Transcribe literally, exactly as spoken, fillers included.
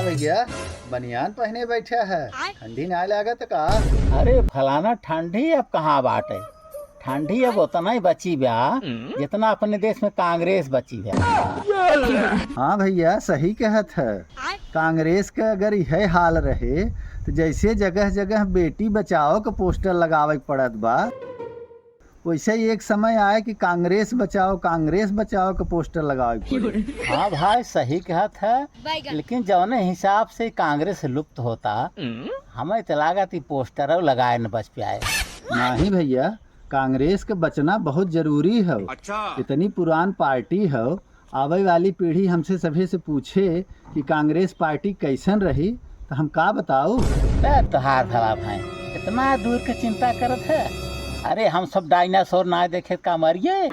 भैया, बनियान पहने बैठा है, ठंडी ना लागत का? अरे फलाना, ठंडी अब कहाँ बाटे? ठंडी अब उतना ही बची बा, जितना अपने देश में कांग्रेस बची बा। हाँ भैया, सही कहत है। कांग्रेस का अगर यह हाल रहे, तो जैसे जगह जगह बेटी बचाओ का पोस्टर लगावे के पड़त बा, वैसे ही एक समय आए कि कांग्रेस बचाओ, कांग्रेस बचाओ का पोस्टर लगावे के पड़े। हाँ भाई, सही कहत है, लेकिन जौने हिसाब से कांग्रेस लुप्त होता, हमें तो लागत ई पोस्टर लगाए न बच पाए। नहीं भैया, कांग्रेस के बचना बहुत जरूरी है। अच्छा। इतनी पुरान पार्टी है, आवे वाली पीढ़ी हमसे सभे से पूछे कि कांग्रेस पार्टी कैसन रही, तो हम का बताऊ? ए, तोहार भला भाई, इतना दूर के चिंता करत है। अरे, हम सब डायनासोर ना देखे का मरिए?